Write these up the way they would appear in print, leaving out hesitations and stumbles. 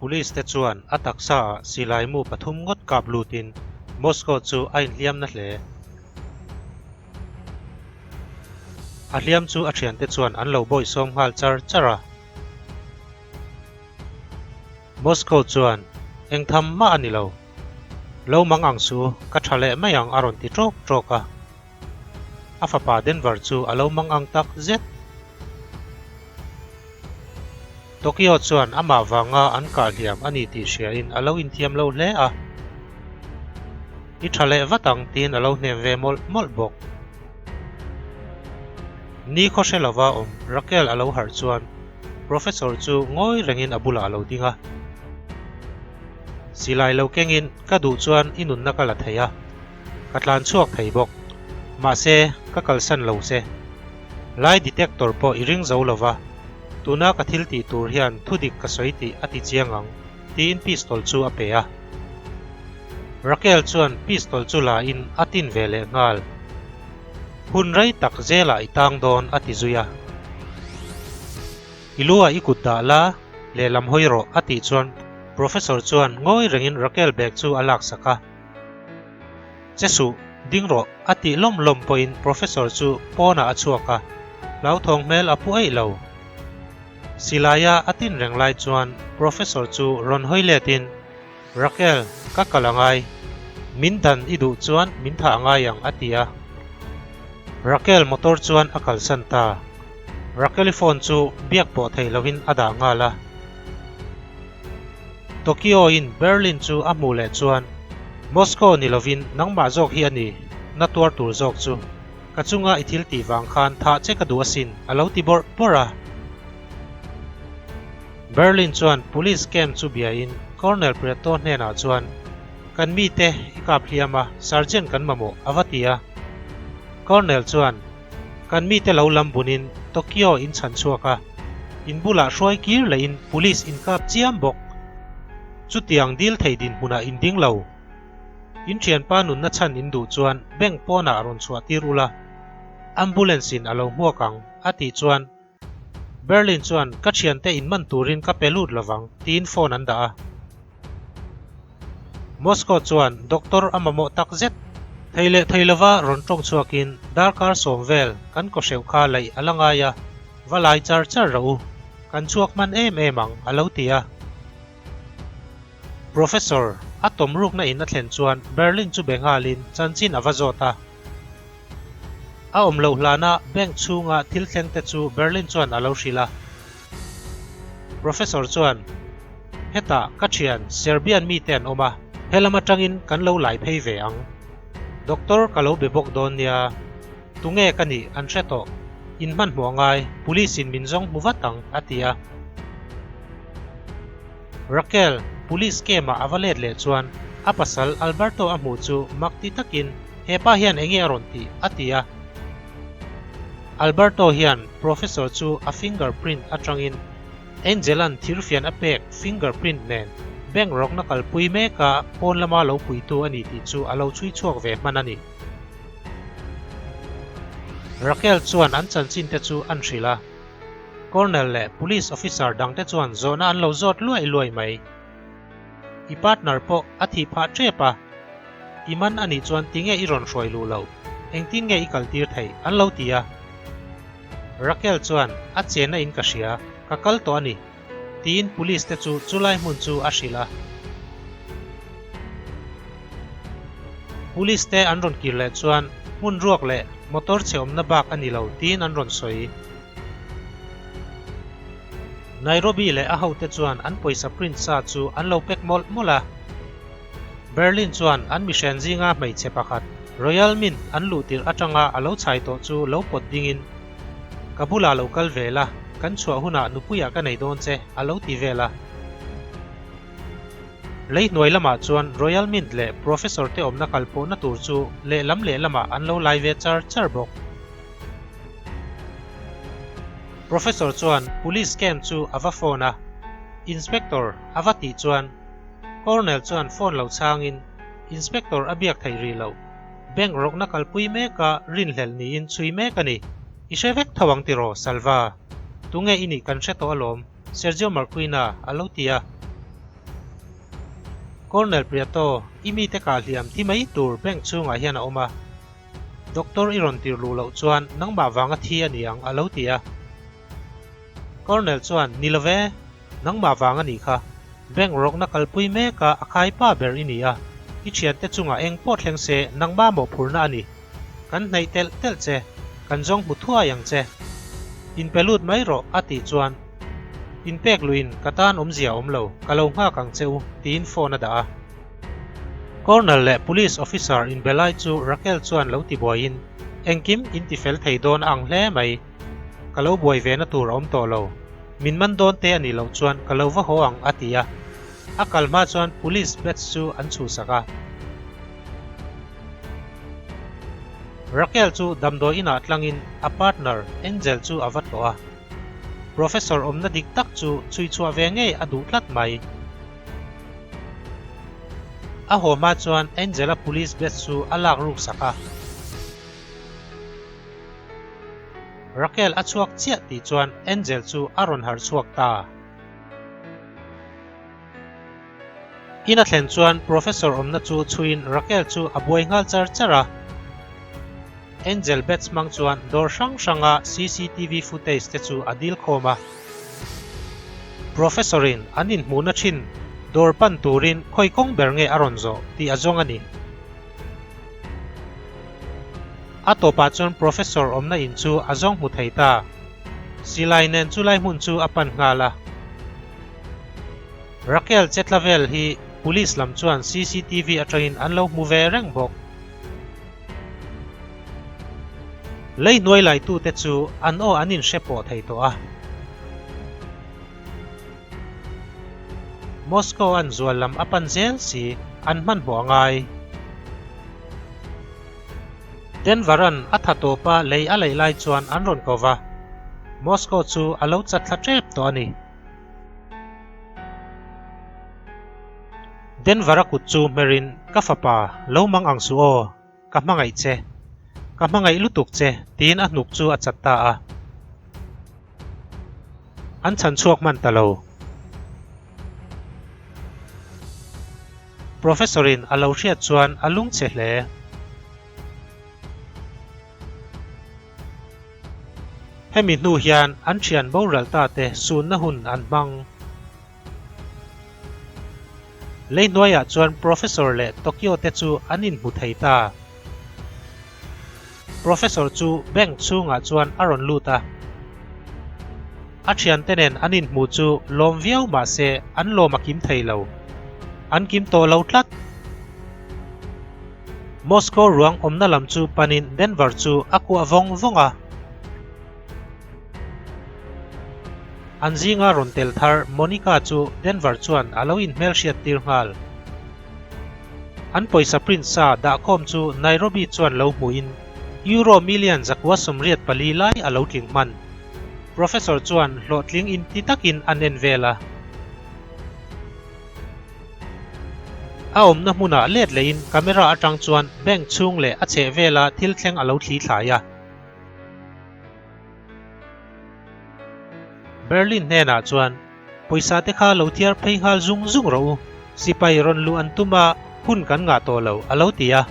Police te chuan a taksa ah silai mu pathum ngawt kap lutin Moscow chu a inhliam na hle. A hliam chu a thiante chuan an lo bawihsawm nghal char char a. Moscow chuan, Eng tham mah a ni lo. Lo mang ang su, ka tha leh mai ang a rawn ti ṭawk ṭawk a. A fapa Denver chu a lo mang ang tak zet. Tokyo chuan amah vanga an kah hliam a ni tih hriain a lo inthiam lo hle a. I tha leh vat ang tiin a lo hnem ve mawlh mawlh bawk. Ni khaw hre lova awm Raquel a lo harh chuan Professor chu ngawi rengin a bulah a lo ding a. Silai lo kengin ka duh chuan i nunna ka la thei a, ka tlan chhuak thei bawk. Mahse, ka kalsan lo che. Lai detector pawh i ring zo lova, tuna ka thil tih tur hian thudik ka sawi tih a ti chiang ang, tiin pistol chu a pe a. Raquel chuan pistol chu la in a tin ve leh nghal. Hun rei tak zelah i tang dawn a ti zui a. I luah i kut dah la, lehlam hawi rawh a tih chuan Professor chuan ngawi rengin Raquel bag chu a laksak a. Che suh, ding rawh a tih lawm lawm pawhin Professor chu pawnah a chhuak a, hlauthawng hmel a pu eih lo. Silaia a tin reng lai chuan Professor chu rawn hawi letin, Raquel, ka kal a ngai. Min dan i duh chuan min thah a ngai ang a ti a. Raquel motor chuan a kalsan ta. Raquel-i phone chu biak pawh thei lovin a dah nghal a. Tokyo-in Berlin chu a hmuh leh chuan, Moscow ni lovin nangmah zawk hi a ni, na tuar tur zawk chu. Ka chunga i thil tih vang khan thah che ka duh asin, a lo ti bawrh bawrh a. Berlin chuan police camp chu biain Colonel Prieto hnenah chuan, Kan mite i kap hliam a, Sergeant kan mamawh, a va ti a. Colonel chuan, Kan mite lo lam bunin Tokyo in chhan chhuak a, in bulah hruai kir lehin police in kap chiam bawk. Chutiang dil thei dinhmunah in ding lo. In thianpa nunna chhan in duh chuan bank pawnah rawn chhuah tir ula, ambulance in a lo hmuak ang, a tih chuan Berlin chuan ka thiante in man turin ka pe lut lovang tiin phone an dah a. Moscow chuan doctor a mamawh tak zet. Thei leh thei lova rawn tawng chhuakin darkar sawm vel kan kawhreuh kha laih a la ngai a, va lai char char rawh u, kan chhuak hman em em ang a lo ti a. Professor a tawm rukna in a thlen chuan Berlin chu be nghalin chanchin a va zawt a. A awm loh hlana bank chhunga thil thleng te chu Berlin chuan a lo hrilh a. Professor chuan, Hetah ka thian Serbian mite an awm a, helam atangin kan lo lai phei ve ang. Doctor ka lo be bawk dawn nia, tunge ka nih an hre tawh, in hmanhmawh ngai, police in min zawng hmu vat ang, a ti a. Raquel, police camp ah a va let leh chuan a pasal Alberto a hmuh chu mak ti takin, Hepa hian enge a rawn tih? a ti a. Alberto hian Professor chu a finger print atangin Angel-a'n thirfian a pek finger print nen bank rawkna kalpui meka pawn lama lo puitu a ni tih chu a lo chhui chhuak ve hman a ni. Raquel chuan an chanchin te chu an hrilh a. Colonel leh Police officer dangte chuan zawhna an lo zawt luai luai mai. I partner pawh a thih phah tep a, i man a nih chuan tinge i rawn hruai luh loh, engtin nge i kaltir theih an lo ti a. Raquel chuan a chenna in ka hria, ka kal tawh a ni, tiin police te chu chulai hmun chu a hrilh a. Police te an rawn kir leh chuan hmun ruak leh motor chhe awmna bak a ni lo tiin an rawn sawi. Nairobi leh a hote chuan an pawisa print sa chu an lo pack mawlh mawlh a. Berlin chuan an mihren zinga hmeichhe pakhat Royal Mint an luh tirh atanga a lo chhai tawh chu lo pawt dingin, Ka bulah lo kal ve la, kan chhuah hunah nupuiah ka nei dawn che, a lo ti vel a. Lei hnuai lamah chuan Royal Mint leh Professor te awmna kalpawhna tur chu lehlam lehlamah an lo lai ve char char bawk. Professor chuan Police camp chu a va phone a, Inspector a va tih chuan Colonel chuan phone lo chhangin Inspector a biak theih rih loh. Bank rawkna kalpui meka rinhlelh niin chhui mek a ni. I hre vek tho ang tiraw, Salva? Tunge i nih kan hre tawh alawm, Sergio Marquina a lo ti a. Colonel Prieto, i mite kah hliam thi mai tur bank chhungah hian a awm a. Doctor i rawn tir luh loh chuan nangmah vanga thi a ni ang a lo ti a. Colonel chuan, Ni lo ve, nangmah vang a nih kha. Bank rawkna kalpui meka a khaipa ber i ni a, i thiante chungah eng pawh thleng se nangmah mawhphurhna a ni. Kan hnaih telh telh che, kan zawng hmu thuai ang che. Inpe lut mai rawh a tih chuan, Inpek luin ka tan awmzia a awm lo, ka lo nghak ang che u, tiin phone a dah a. Colonel leh Police Officer inbe lai chu Raquel chuan lo ti buaiin, Engkim inti fel thei dawn a ang hle mai. Ka lo buai ve na tur a awm tawh lo. Min man dawn te a nih loh chuan ka lo va haw ang a ti a. A kal hma chuan Police badge chu an chhuhsak a. Raquel chu damdawi inah tlangin a partner Angel chu a va tlawh a. Professor awmna dik tak chu chhui chhuah ve ngei a duh tlat mai. A haw hma chuan Angel-a police badge chu a lak ruk sak a. Raquel a chhuak chiah tih chuan Angel chu a rawn harh chhuak ta. In a thlen chuan Professor awmna chu chhuiin Raquel chu a buai nghal char char a. Angel Betts hmang chuan dawr hrang hranga cctv footage te chu a dil khawm a. Professor-in an inhmuhna thin dawr pan turin khawi kawng ber nge a rawn zawh tih a zawng a ni. A tawpah chuan Professor awmna in chu a zawng hmu thei ta. Silai nen chulai hmun chu a pan nghal a. Raquel chetla vel hi Police lam chuan cctv atangin an lo hmu ve reng bawk. Lei hnuai laitute chu an aw an inhre pawh thei tawh a. Moscow an zual lam a pan zel si, an hmanhmawh a ngai. Denver-a'n a tha tawpa lei a laih lai chuan an rawn ko va, Moscow chu a lo chat thla tep tawh a ni. Denver-a kut chu hmerin, Ka fapa, lo mang ang suh aw, ka hmangaih che. Ka hmangaih lutuk che, tiin a hnuk chu a chat ta a. An chhan chhuak hman ta lo. Professor-in a lo hriat chuan a lungchhe hle. Hemi hnu hian an thian boral ta te sunna hun an hmang. Lei hnuaiah chuan Professor leh Tokyo te chu an inhmu thei ta. Professor chu bank chhungah chuan a rawn lut a. A thiante nen an inhmu chu lawm viau mah se an lawm a kim thei lo. An kim tawh lo tlat. Moscow ruang awmna lam chu panin Denver chu a kuah vawng vawng a. An zinga rawn tel thar Monica chu Denver chuan a lo inhmelhriat tir nghal. An pawisa print sa dahkhawm chu Nairobi chuan lo hmuhin Euro million 184 lai a lo tling hman. Professor chuan hlawhtling inti takin an en vel a. A awmna hmunah let lehin camera atang chuan bank chhung leh a chheh vela thil thleng a lo thli thlai a. Berlin hnenah chuan, Pawisa te kha lo thiar phei nghal zung zung rawh u, sipai rawn luh an tum a, hun kan ngah tawh lo, a lo ti a.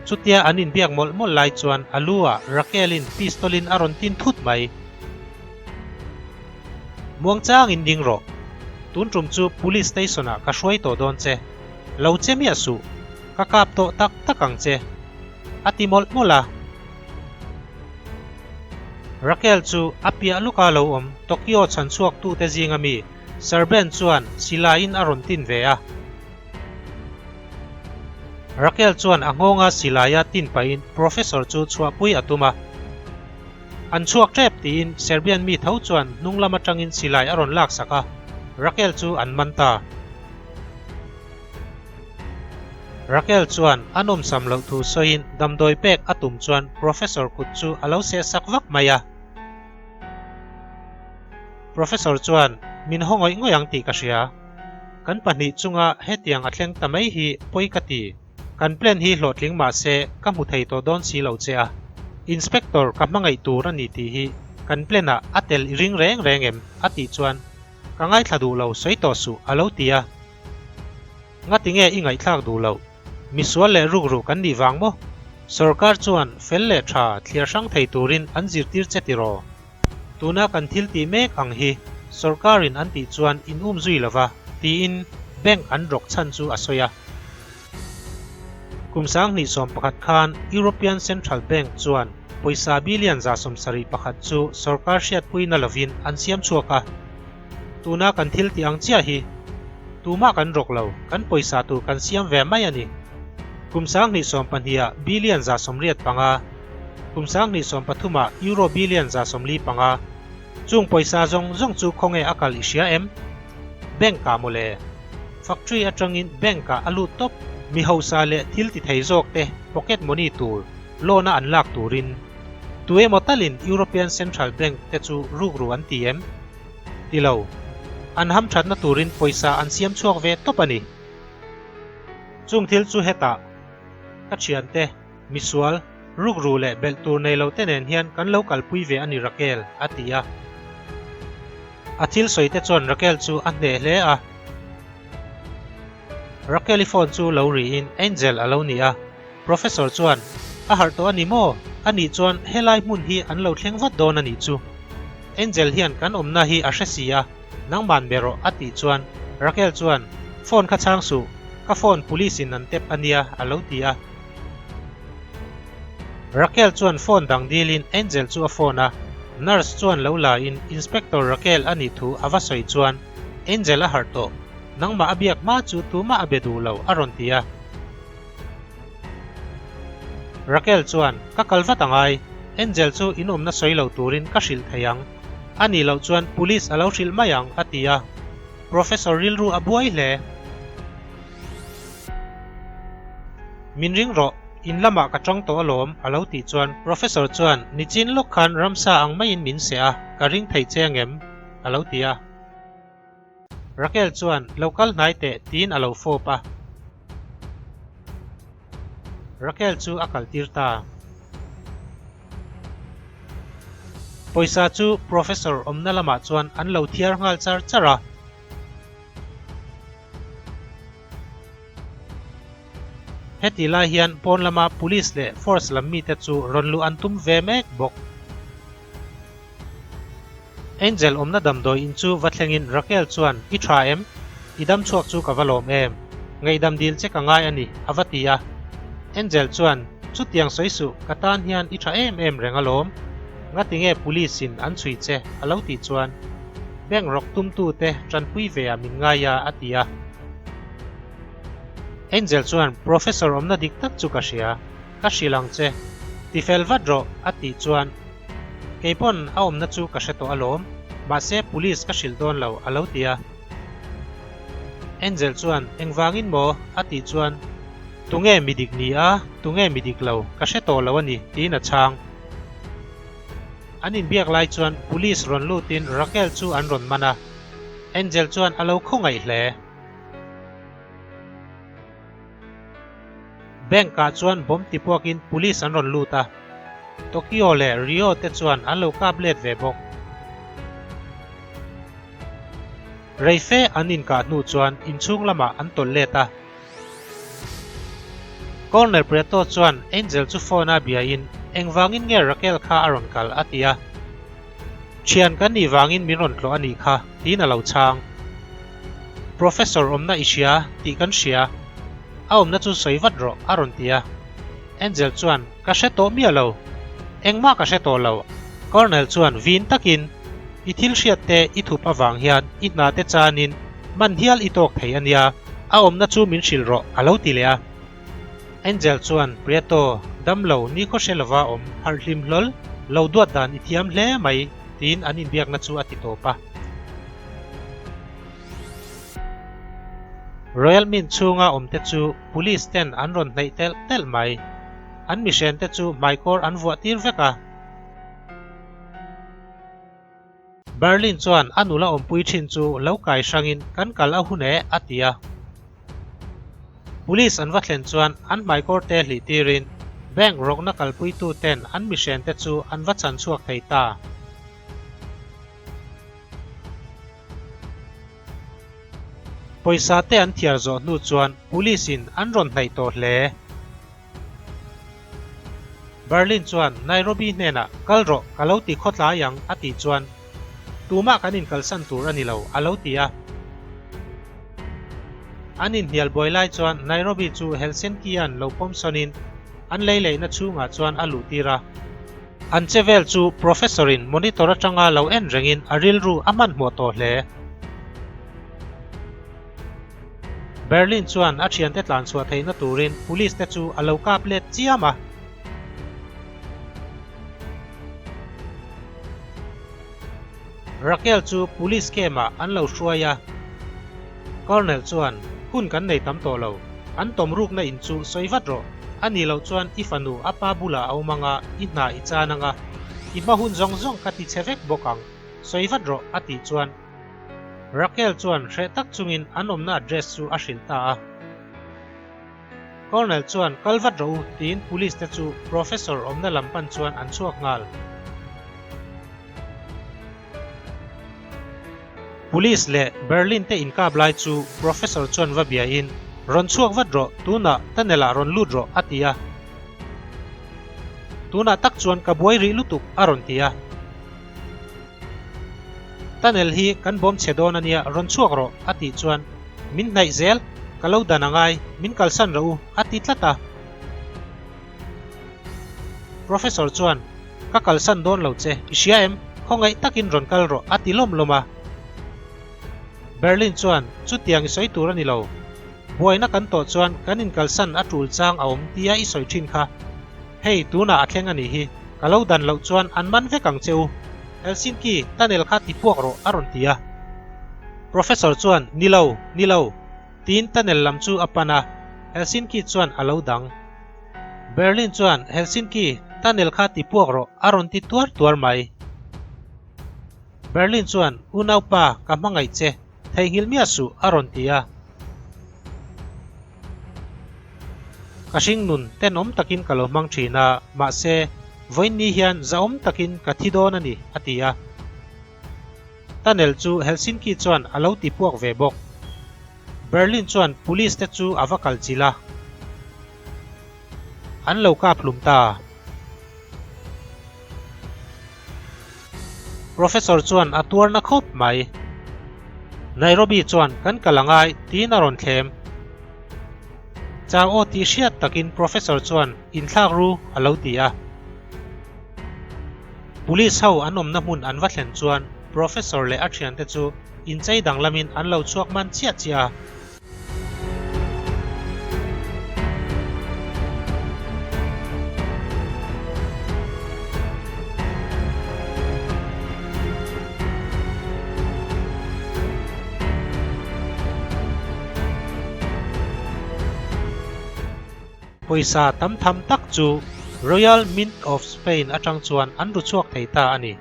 Chutia an inbiak mawlh mawlh lai chuan a lu ah Raquel-in pistol-in a rawn tin thut mai. Muangchangin ding rawh. Tun tum chu Police Station-ah ka hruai tawh dawn che. Lo che miah suh. Ka kap tawh tak tak ang che. A ti mawlh mawlh a. Raquel chu a piah luka lo awm Tokyo chhanchhuaktute zinga mi Serben chuan silaiin a rawn tin ve a. Raquel chuan a nghawnga silaia tin pahin Professor chu chhuahpui a tum a. An chhuak tep tiin Serbian mi tho chuan hnung lam atangin silai a rawn laksak a, Raquel chu an man ta. Raquel chuan a nawmsam loh thu sawiin damdawi pek a tum chuan Professor kut chu a lo sehsak vak mai a. Professor chuan, Min haw ngawih ngawih ang tih ka hria. Kan pahnih chunga hetiang a thleng ta mai hi pawi ka ti. Kan plan hi hlawhtling mah se ka hmu thei tawh dawn si lo che a. Inspector ka hmangaih tur a ni tih hi kan plan ah a tel i ring reng reng em? a tih chuan, Ka ngaithla duh lo, sawi tawh suh, a lo ti a. Ngatinge i ngaihthlak duh loh? Misual leh rukru kan nih vang maw? Sorkar chuan fel leh tha thliar hrang thei turin an zirtir che tiraw? Tuna kan thil tih mek ang hi sorkarin an tih chuan in um zui lova, tiin bank an rawk chhan chu a sawi a. Kum 2011 khan European Central Bank chuan pawisa billion 71 chu sorkar hriatpuina lovin an siam chhuak a. Tuna kan thil tih ang chiah hi tumah kan rawk lo, kan pawisa tur kan siam ve mai a ni. Kum 2012 ah billion 85, kum 2013 ah euro billion 145. Chung pawisa zawng zawng chu khawnge a kal i hria em? Bank ah mawle. Factory atangin bank ah a lut tawp. Mi hausa leh thil ti thei zawk te pocket money tur loan a an lak turin Tu emaw talin European Central Bank te chu rukru an ti em? Ti lo. An hamthatna turin pawisa an siam chhuak ve tawp a ni. Chung thil chu hetah ka thiante, misual, rukru leh belh tur nei lo te nen hian kan lo kalpui ve a ni Raquel, a ti a. A thil sawi te chuan Raquel chu a hneh hle a. Raquel-i phone chu lo riin Angel a lo ni a. Professor chuan, A harh tawh a ni maw? A nih chuan helai hmun hi an lo thleng vat dawn a nih chu. Angel hian kan awmna hi a hre si a, nangman be rawh a tih chuan Raquel chuan, Phone kha chhang suh, ka phone police in an tep a nia a lo ti a. Raquel chuan phone dang dilin Angel chu a phone a, nurse chuan lo la in Inspector Raquel a nih thu a va sawi chuan Angel a harh tawh, nangmah a biak hma chu tumah a be duh lo a rawn ti a. Raquel chuan, Ka kal vat angai, Angel chu in awmna sawi lo turin ka hrilh thei ang. A nih loh chuan police a lo hrilh mai ang, a ti a. Professor rilru a buai hle. Min ring rawh, in lamah ka tang tawh alawm, a lo tih chuan Professor chuan, Nichin lawk khan ramsa ang maiin min seh a, ka ring thei che angem? a lo ti a. Raquel chuan, Lo kal hnai teh, tiin a lo fawp a. Raquel chu a kaltir ta. Pawisa chu Professor awmna lamah chuan an lo thiar nghal char char a. Heti lai hian pawn lama Police leh Force lam mite chu rawn luh an tum ve mek bawk. Angel awmna damdawi in chu va thlengin Raquel chuan, I tha em? I dam chhuak chu ka va lawm em? Ngaihdam dil che ka ngai a ni, a va ti a. Angel chuan, Chutiang sawi suh, ka tan hian i tha em em reng alawm. Ngati nge police in an chhui che? a lo tih chuan, Bank rawk tumtu te tanpui ve ah min ngai a, a ti a. Angel chuan, Professor awmna dik tak chu ka hria. Ka hrilh ang che. Ti fel vat rawh, a tih chuan, Kei pawn a awmna chu ka hre tawh alawm, mahse police ka hrilh dawn lo, a lo ti a. Angel chuan, Engvangin maw? a tih chuan, Tunge mi dik ni a, tunge mi dik lo, ka hre tawh lo a ni, tiin a chhang. An inbiak lai chuan police rawn lutin Raquel chu an rawn man a, Angel chuan a lo khawngaih hle. Bank ah chuan bomb ti puakin police an rawn lut a, Tokyo leh Rio te chuan an lo kap let ve bawk. Reife an inkah hnu chuan inchhung lamah an tawlh let a. Colonel Preto chuan Angel chu phone a biain engvangin nge Raquel kha a rawn kal a ti a. Thian kan nih vangin min rawn tlawh a nih kha, tiin a lo chhang. Professor awmna i hria tih kan hria. A awmna chu sawi vat rawh, a rawn ti a. Angel chuan, Ka hre tawh miah lo. Engmah ka hre tawh lo. Colonel chuan vin takin, I thil hriat te i thup avang hian i hna te chanin man hial i tawk thei a nia, a awmna chu min hrilh rawh, a lo ti leh a. Angel chuan, Prieto, damlo nikhaw hre lova awm harh hlim hlawl, lo duat dan i thiam hle mai, tiin an inbiakna chu a ti tawp a. Royal Mint chhunga awmte chu Police ten an rawn hnaih telh telh mai. An mihrente chu hmaikawr an vuah tir vek a. Berlin chuan a nula awmpui thin chu lo kai hrangin kan kal a hun e a ti a. Police an va thlen chuan an hmaikawr te hlih tirin bank rawkna kalpuitu ten an mihrente chu an va chan chhuak thei ta. Pawisa te an thiar zawh hnu chuan police in an rawn hnaih tawh hle. Berlin chuan Nairobi hnenah kal rawh ka lo ti khawtlai ang a tih chuan tumah kan inkalsan tur a ni lo a lo ti a. An inhnial buai lai chuan Nairobi chu Helsinki-a'n lo pawm sawnin an lei leihna chhungah chuan a luhtir a. An che vel chu Professor-in monitor atanga lo en rengin a rilru a hmanhmawh tawh hle. Berlin chuan a thiante tlan chhuah theihna turin police te chu a lo kap let chiam a. Raquel chu police camp ah an lo hruai a. Colonel chuan, Hun kan nei tam tawh lo. An tawm rukna in chu sawi vat rawh. A nih loh chuan i fanu a pa bulah a awm anga i hna i chan anga i hma hun zawng zawng ka ti che vek bawk ang. Sawi vat rawh a tih chuan Raquel chuan hreh tak chungin an awmna address chu a hrilh ta a. Colonel chuan kal vat rawh u tiin police te chu Professor awmna lam pan chuan an chhuak nghal. Police leh Berlin te inkap lai chu Professor chuan va biain rawn chhuak vat rawh tunah tunnel ah rawn lut rawh a ti a. Tunah tak chuan ka buai rih lutuk a rawn ti a. Tunnel hi kan bawm chhe dawn a nia, rawn chhuak rawh, a tih chuan, Min hnaih zel, ka lo dan a ngai, min kalsan rawh u, a ti tlat a. Professor chuan, Ka kalsan dawn lo che, i hria em? Khawngaih takin rawn kal rawh, a ti lawm lawm a. Berlin chuan, Chutiang i sawi tur a ni lo. Buaina kan tawh chuan kan inkalsan a tul chang a awm tia i sawi thin kha. Hei, tunah a thleng a nih hi. Ka lo dan loh chuan an man vek ang che u. Helsinki, tunnel kha ti puak rawh a rawn ti a. Professor chuan, Ni lo, ni lo. Tiin tunnel lam chu a pan a, Helsinki chuan a lo dang. Berlin chuan, Helsinki, tunnel kha ti puak rawh a rawn ti tuar tuar mai. Berlin chuan, Unaupa, ka hmangaih che. Theihnghilh miah suh a rawn ti a. Ka hringnun tenawm takin ka lo hmang thin a, mahse, vawiin ni hian zahawm takin ka thi dawn a ni, a ti a. Tunnel chu Helsinki chuan a lo ti puak ve bawk. Berlin chuan police te chu a va kal chilh a. An lo kap hlum ta. Professor chuan a tuarna khawp mai. Nairobi chuan kan kal a ngai tiin a rawn thlem. Chau aw tih hriat takin Professor chuan inthlak ru a lo ti a. Police ho an awmna hmun an va thlen chuan Professor leh a thiante chu inchei danglamin an lo chhuak man chiah chiah a. Pawisa tam tham tak chu Royal Mint of Spain atang chuan an ru chhuak thei ta a ni.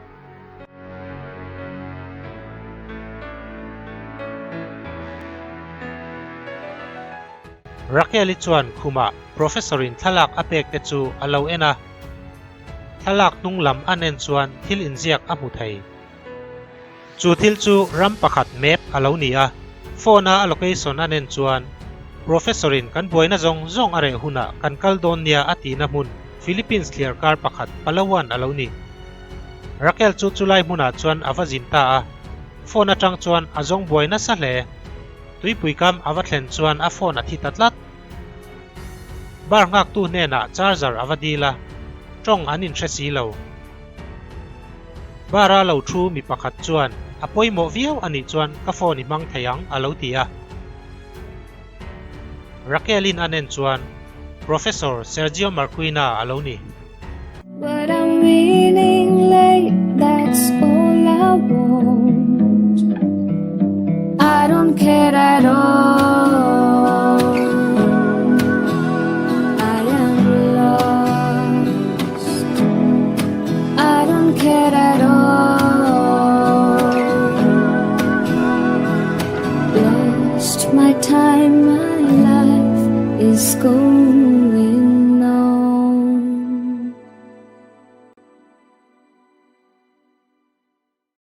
Raquel-i chuan khumah Professor-in thlalak a pek te chu a lo en a. Thlalak hnung lam a nen chuan thil inziak a hmu thei. Chu thil chu ram pakhat map a lo ni a, phone-a a location a nen chuan Professor-in kan buaina zawng zawng a reh hunah kan kal dawn nia a tihna hmun Philippines thliarkar pakhat Palawan a lo ni. Raquel chu chulai hmunah chuan a va zin ta a, phone atang chuan a zawng buai nasa hle. Tuipui kam a va thlen chuan a phone a thi ta tlat. Bar nghaktu hnenah charger a va dil a, tawng an inhre si lo. Bar-a lo thu mi pakhat chuan a pawimawh viau a nih chuan ka phone i hmang thei ang a lo ti a. Raquel-in a nen chuan Professor Sergio Marquina a lo ni. But I'm winning late, that's all I want. I don't care at all. I am lost. I don't care at all. Lost my time, my life is gone.